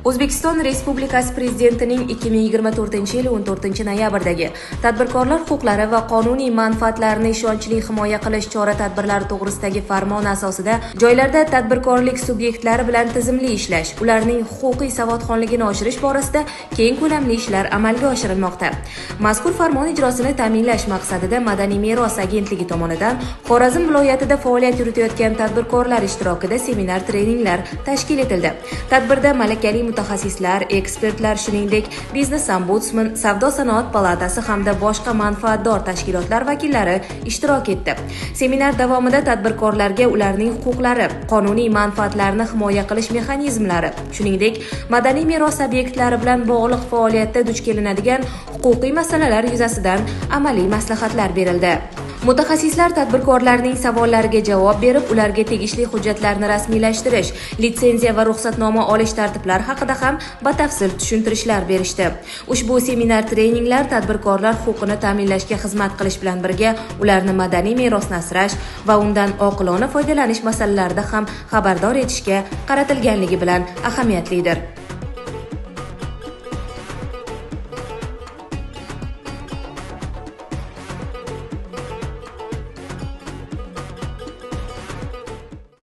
O'zbekiston Respublikasi Prezidentining 2024-yil 14-noyabrdagi Tadbirkorlar huquqlari va qonuniy manfaatlarini ishonchli himoya qilish chora-tadbirlari to'g'risidagi farmoni asosida joylarda tadbirkorlik subyektlari bilan tizimli ishlash, ularning huquqiy savodxonligini oshirish borasida keng ko'lamli ishlar amalga oshirilmoqda. Mazkur farmon ijrosini ta'minlash maqsadida Madaniy meros agentligi tomonidan Xorazm viloyatida faoliyat yuritayotgan tadbirkorlar ishtirokida seminar treninglar tashkil etildi. Tadbirda malakali mutaxassislar, ekspertlar, shuningdek, biznes ombudsman, savdo-sanoat palatasi hamda boshqa manfaatdor tashkilotlar vakillari ishtirok etdi. Seminar davomida tadbirkorlarga ularning huquqlari, qonuniy manfaatlarini himoya qilish mexanizmlari, shuningdek, madaniy meros obyektlari bilan bog'liq faoliyatda duch kelinadigan huquqiy masalalar yuzasidan amaliy maslahatlar berildi. Mutaxassislar tadbirkorlarning savollariga javob berib, ularga tegishli hujjatlarni rasmiylashtirish, litsenziya va ruxsatnoma olish tartiblari haqida ham batafsil tushuntirishlar berishdi. Ushbu seminar treninglar tadbirkorlar huquqini ta'minlashga xizmat qilish bilan birga ularni madaniy merosni asrash va undan oqilona foydalanish masalalarida ham xabardor etishga qaratilganligi bilan ahamiyatlidir.